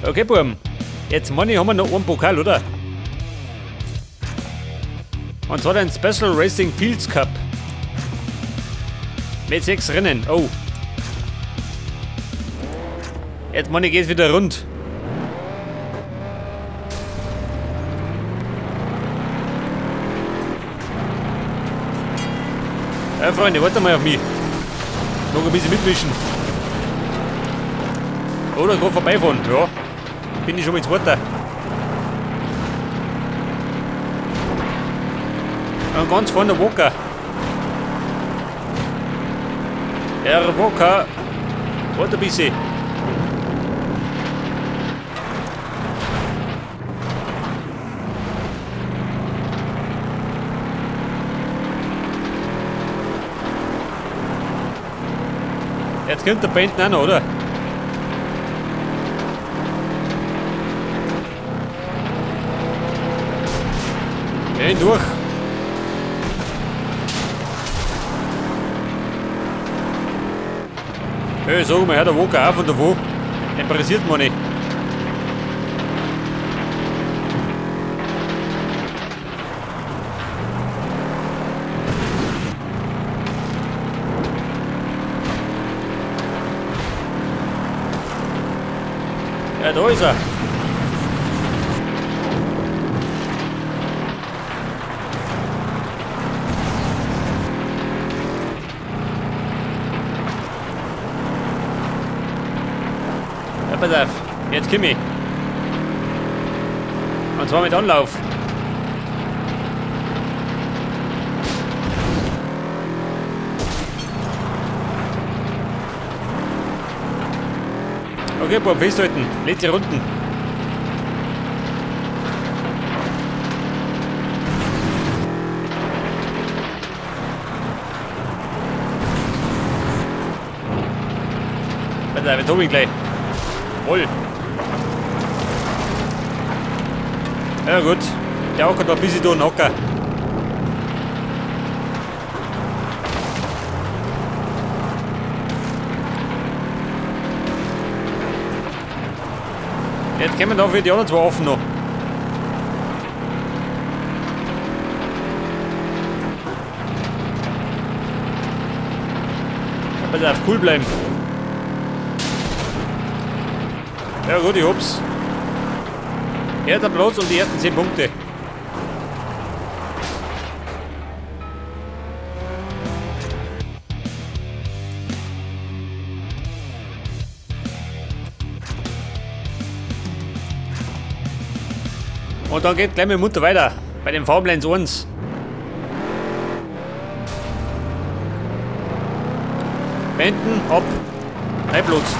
Okay, Burm. Jetzt meine ich, haben wir noch einen Pokal, oder? Und zwar den Special Racing Fields Cup. Mit 6 Rennen. Oh. Jetzt meine ich, geht's wieder rund. Ja, Freunde, warte mal auf mich. Noch ein bisschen mitmischen. Oder gerade vorbeifahren. Ja. Bin ich schon mit Zweiter. Und ganz vorne der Walker. Der Walker. Warte ein bisschen. Jetzt kommt der Benton auch noch, oder? Geh durch. Hey, sag mal, hört der Walker auch von davon. Interessiert mich nicht. Ja, da ist er. Ja, pass auf, jetzt komm ich. Und zwar mit Anlauf. Okay, Bob, festhalten. Letzte Runden. Pass auf, jetzt hab ich ihn gleich. Voll. Ja gut, der Hocker da ein bisschen da Hocker. Jetzt kommen da für die anderen zwei offen noch. Pass auf, cool bleiben. Ja gut, ich hab's. Erster Platz und die ersten 10 Punkte. Und dann geht gleich mit dem Mutter weiter. Bei den Farmlands 1. Wenden, ab. Ein Platz.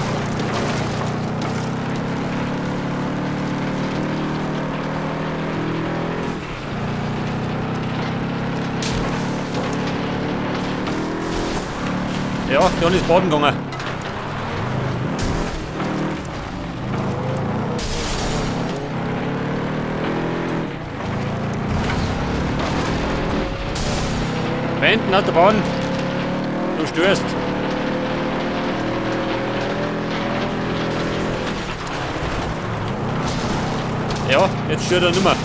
Ja, dann ist baden gegangen. Wenden aus der Bahn. Du störst. Ja, jetzt stört er nicht mehr.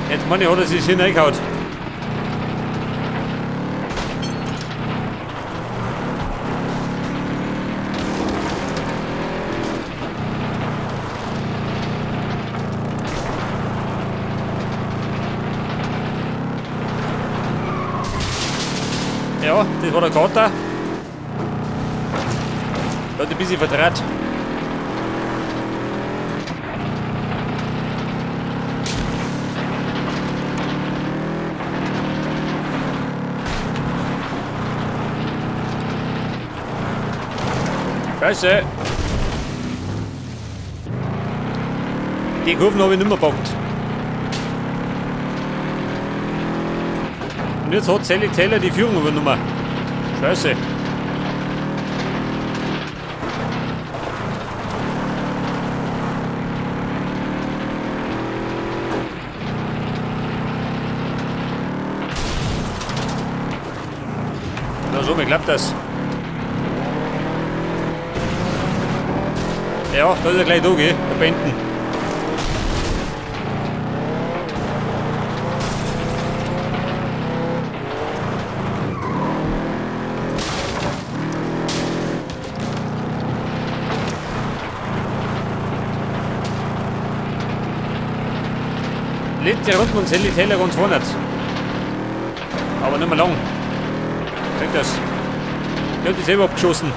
Jetzt meine ich, hat er sich hineingehauen. Ja, das war der Kater. Der hat ein bisschen vertraut. Scheiße! Die Kurven habe ich nicht mehr gepackt. Und jetzt hat Sally Taylor die Führung übernommen. Scheiße. Na so, mir klappt das. Ja, da ist er gleich da, gell? Der Benten. Letzte Runde und Sally Taylor ganz vorne. Aber nicht mehr lang. Kriegt das. Ich hab die selber abgeschossen.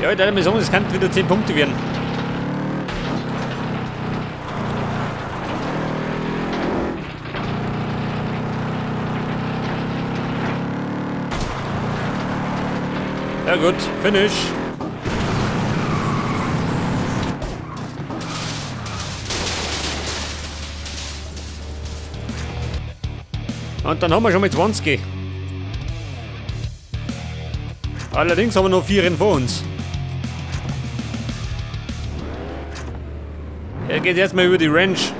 Ja, ich würde mir sagen, es kann wieder 10 Punkte werden. Ja gut, Finish. Und dann haben wir schon mit 20. Allerdings haben wir noch 4 Rennen vor uns. Er geht erstmal über die Ranch.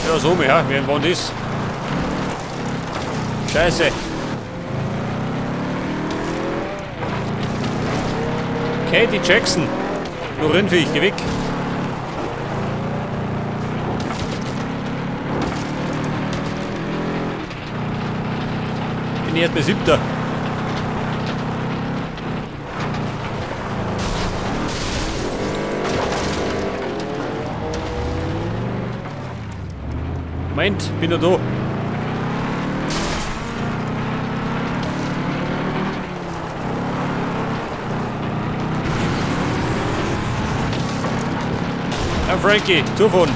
Ja, so mehr, wer wann ist. Scheiße. Katie Jackson. Du Rindviech, geh weg. Bin ich erst bei 7. Moment, bin noch da. Ja, Frankie, zufahren.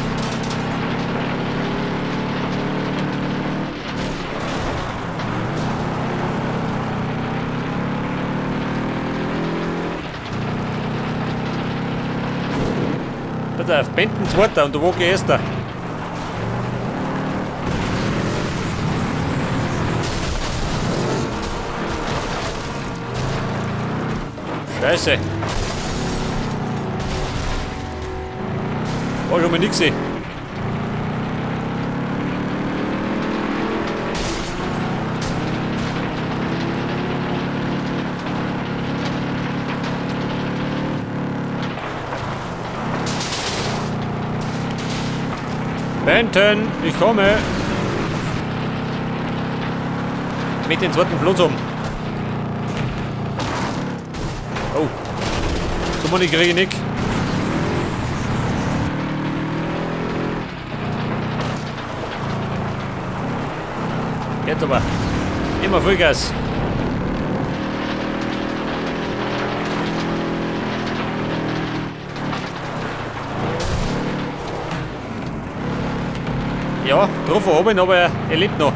Pass auf, Benten Zweiter und der Walker Erster. Scheiße. War schon mal nix. Benton, ich komme. Mit den zweiten Platz um. Oh. So man, ich kriege nicht. Jetzt aber. Immer Vollgas. Ja, drauf oben, aber er lebt noch.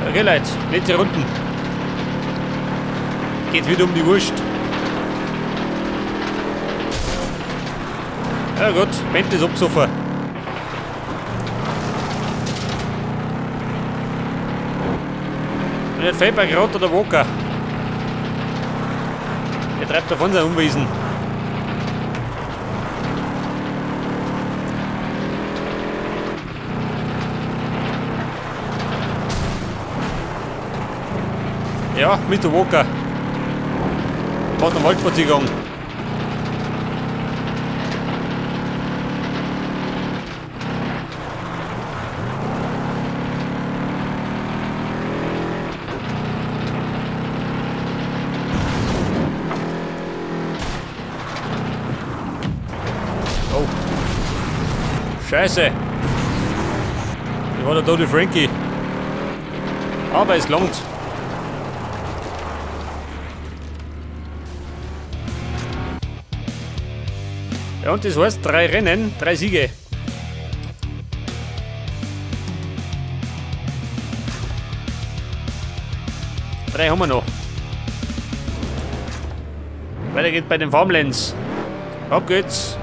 Okay, Leute, letzte Runden. Geht wieder um die Wurst. Ja gut, Bent ist abgesoffen. Und jetzt fällt mir gerade der Walker. Der treibt davon sein Unwesen. Ja, mit der Walker. Macht einen Waldspaziergang. Oh. Scheiße. Ich war der tote Frankie. Aber es langt. Ja, und das heißt 3 Rennen, 3 Siege. 3 haben wir noch. Weiter geht's bei den Farmlands. Ab geht's.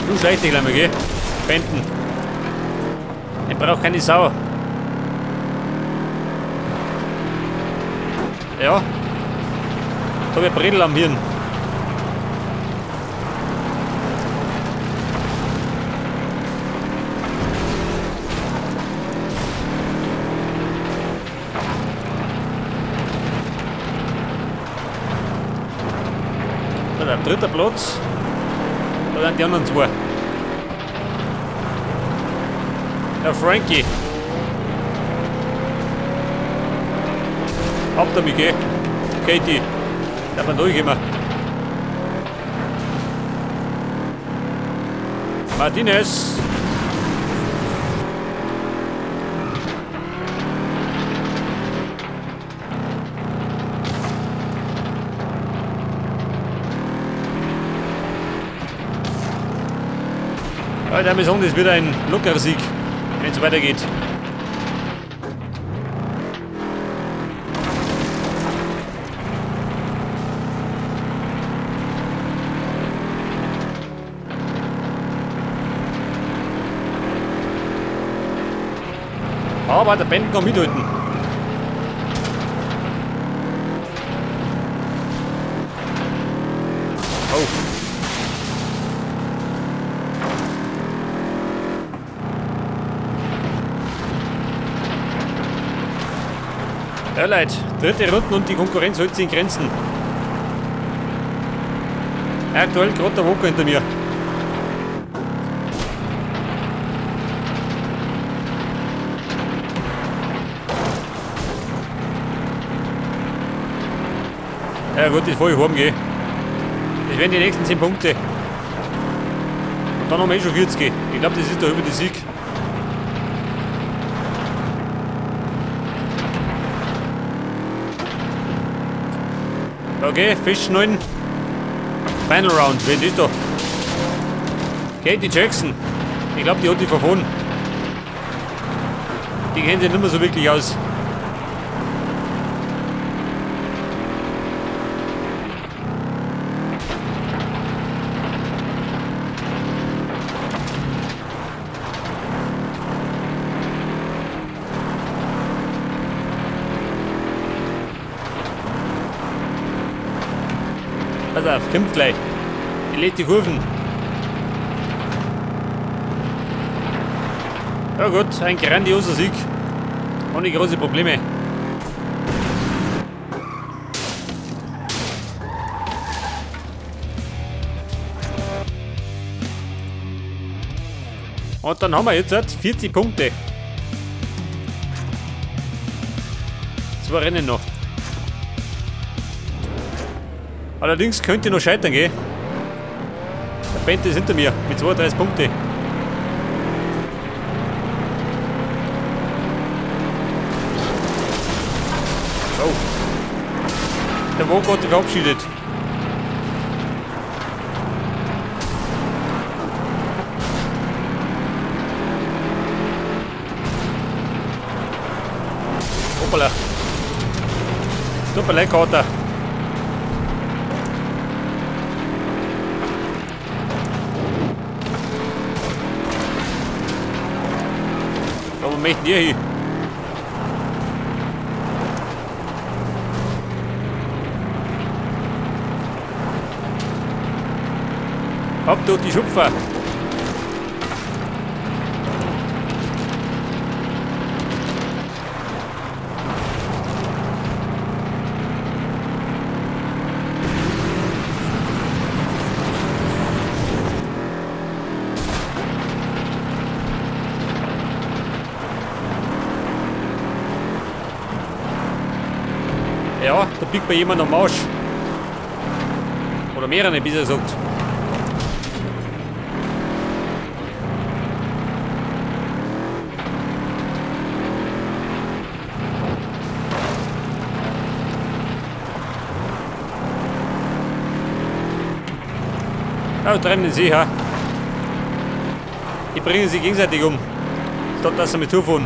Du schlecht dich gleich mal, gell? Spenden. Ich brauch keine Sau. Ja. Da hab ich Bredel am Hirn. Dritter Platz, da sind die anderen zwei. Der Frankie. Ab damit, gell? Katie. Darf man durchkommen. Martinez. Ja, der Amazon ist wieder ein lockerer Sieg, wenn es weitergeht. Aber der Ben kann mithalten. Oh. Ja, Leute, dritte Runde und die Konkurrenz hält sich in Grenzen. Aktuell gerade der Walker hinter mir. Ja gut, das voll ich heimgehen. Das wären die nächsten 10 Punkte. Und dann haben wir eh schon 40. Ich glaube, das ist da über die Sieg. Okay, festschnallen. Final Round, wer ist da? Katie Jackson. Ich glaube, die hat die verfahren. Die kennt sich nicht mehr so wirklich aus. Pass auf, kommt gleich. Die lädt die Kurven. Ja gut, ein grandioser Sieg. Ohne große Probleme. Und dann haben wir jetzt 40 Punkte. 2 Rennen noch. Allerdings könnte noch scheitern, gell? Der Bente ist hinter mir mit 32 Punkte. Oh. Der Walker hat sich verabschiedet. Hoppala. Tut mir leid, Kater. Wo möchten ihr hin? Ab durch die Schupfer! Ja, da biegt bei jemand am Arsch. Oder mehrere, besser gesagt. Ja, treiben den See, ha? Die bringen sich gegenseitig um, statt dass sie mit zufahren.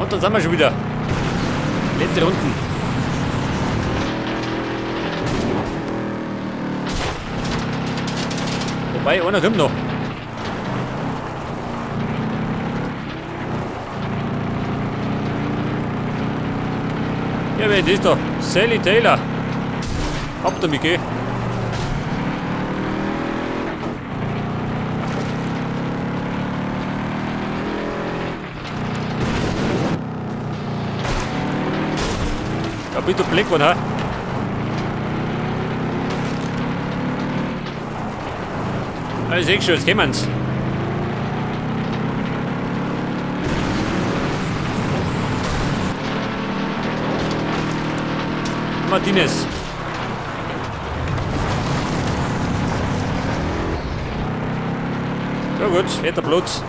Und dann sind wir schon wieder. Letzte Runden. Wobei, einer kommt noch. Ja, wer ist das da? Sally Taylor. Ab damit, geh. Da bist du blick geworden, hä? Ja, ich seh schon, jetzt kommen's. Martinez. Ja gut, hätte Platz.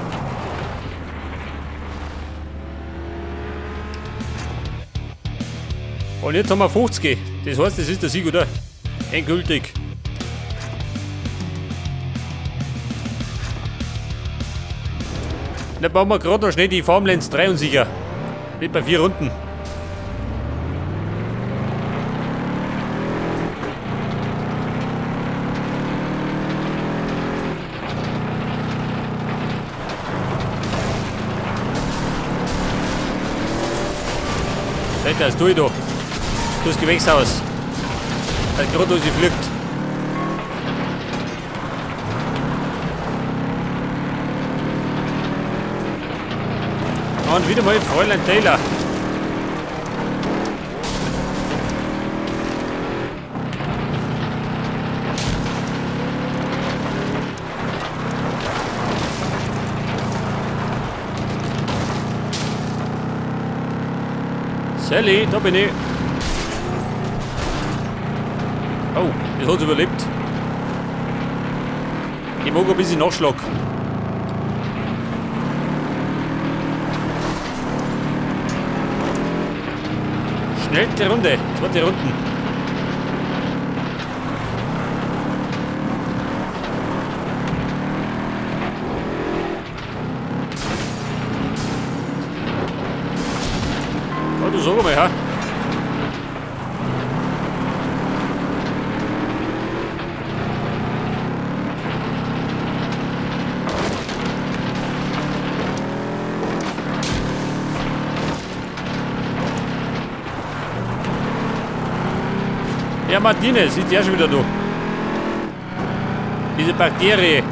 Und jetzt haben wir 50. Das heißt, das ist der Sieg, oder? Endgültig. Dann bauen wir gerade noch schnell die Farmlands 3 unsicher. Nicht bei 4 Runden. Das tue ich da. Das Gewächshaus. Das gerade sie fliegt. Und wieder mal Fräulein Taylor. Sally, da bin ich. Oh, das hat überlebt. Ich mag ein bisschen Nachschlag. Schnellste Runde, zweite Runden. Oh, du sag mal, ja. Ja, Martinez ist ja schon wieder da. Diese Bakterie.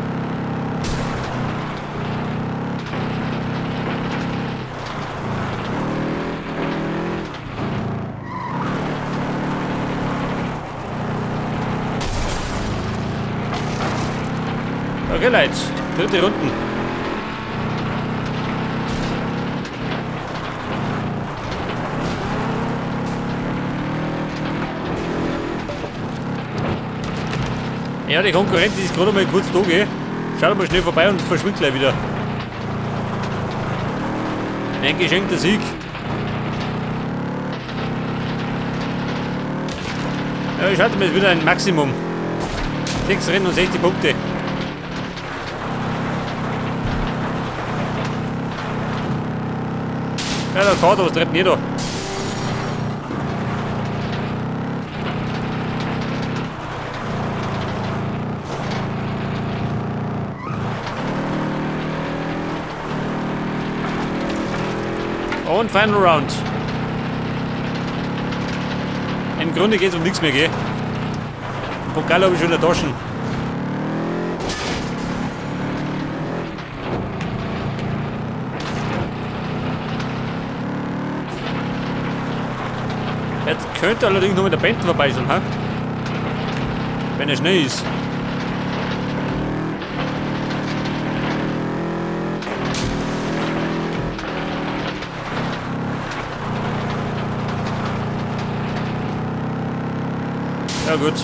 Okay, Leute, dritte Runden. Ja, die Konkurrenz ist gerade mal kurz da, gell? Schaut mal schnell vorbei und verschwindet gleich wieder. Ein geschenkter Sieg. Ja, ich schalte mir jetzt wieder ein Maximum. 6 Rennen und 60 Punkte. Ja, der Kater, was treibt denn hier da? Und Final Round. Im Grunde geht es um nichts mehr, gell? Den Pokal habe ich schon in der Tasche. Jetzt könnte allerdings noch mit der Benton vorbei sein, ha? Wenn er schnell ist. Ja gut.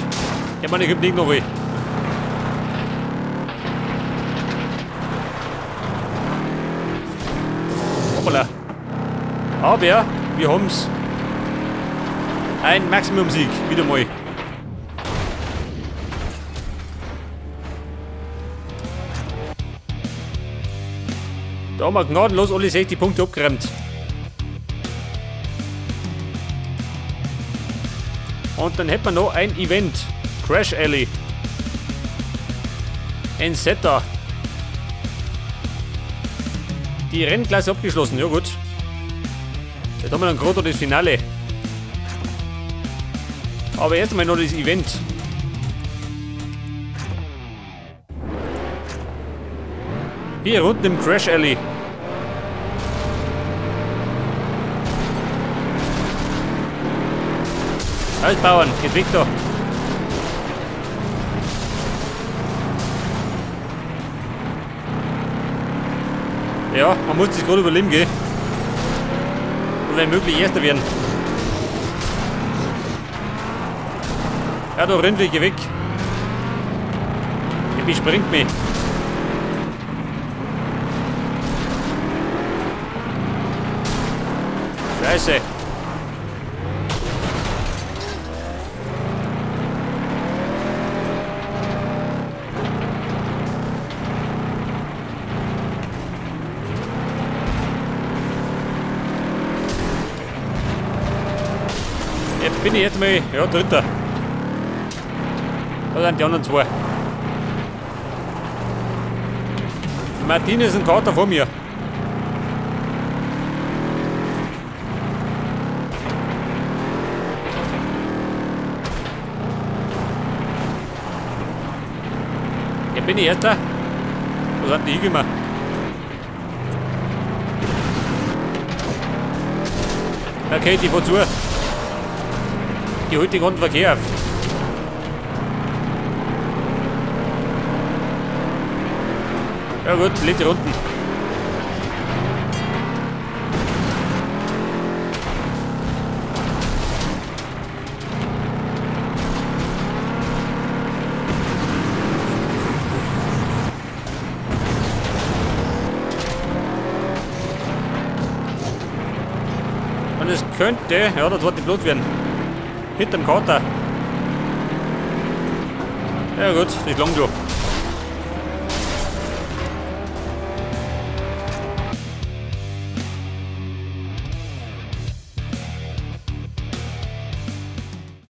Ich meine, ich hab nicht noch weh. Hoppala. Aber wir haben's. Ein Maximum-Sieg. Wieder mal. Da haben wir gnadenlos alle 60 Punkte abgeräumt. Und dann hätten wir noch ein Event. Crash Alley. Ein Setter. Die Rennklasse abgeschlossen, ja gut. Jetzt haben wir dann gerade noch das Finale. Aber erstmal noch das Event. Hier unten im Crash Alley. Halt, Bauern, geht weg da. Ja, man muss das gerade überleben, gell? Und wenn möglich Erster werden. Ja, da rennt welche weg. Der bespringt mich. Scheiße. Jetzt bin ich jetzt mal, ja, Dritter. Da sind die anderen zwei. Martinez und Carter vor mir. Jetzt bin ich Erster. Wo sind die hingekommen? Okay, die fahren zu. Die holt den ganzen Verkehr auf. Ja gut, letzte Runden. Und es könnte, ja, das wird die Blut werden. Hinterm Kater. Ja gut, das langt schon.